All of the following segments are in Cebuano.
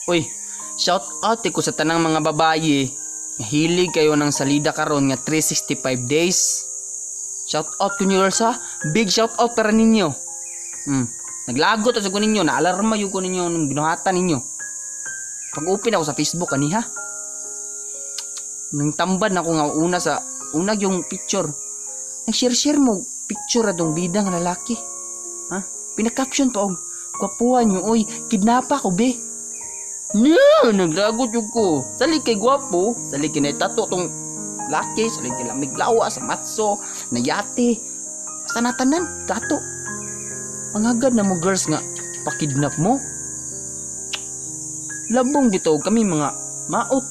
Uy, shout out ko sa tanang mga babaye. Hilig kayo ng salida karon nga 365 days. Shout out ko niyo, girls, ha. Big shout out para ninyo. Naglagot sa ko ninyo, naalarma yung ko ninyo nung binuhatan ninyo. Pag-open ako sa Facebook kaniha. Nang tamban ako nga una sa unag yung picture. Nag-share-share mo picture atong bida nga lalaki. Ha? Pina-caption pa og gwapuhan nyo, oy, kidnapa ko be. No, naglagot yung ko. Salig kay gwapo, salig kay naitato tong laki, salig kay lamig lawa sa matso, nayate. Basta natanan, tato. Ang agad na mo, girls, nga pakidnap mo. Labong dito kami mga maot.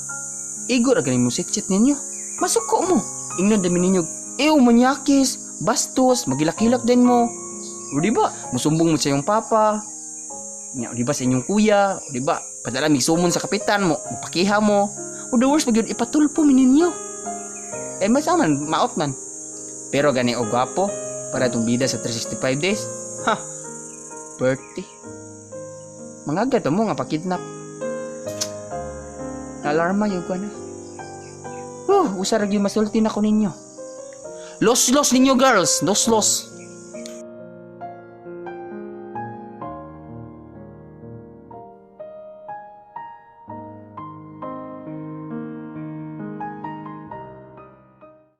Igor agad mo chat ninyo. Masuko mo. Ingnan dami ninyo. Ew, manyakis, bastos, magilak-hilak din mo. O di ba? Musumbong mo sa iyong papa. Nya, o di ba sa inyong kuya? O di ba? Padala mig sumon sa kapitan mo, mupakiha mo. O the worst pag yun, ipatulpo mi ninyo. Eh, mas man, maot man. Pero gani o gwapo, para itong bida sa 365 days. Ha! Birthday. Mga gato mo nga pakidnap. Alarma yung ko na. Usar yung masulti na ko ninyo. Los los ninyo, girls. Los los.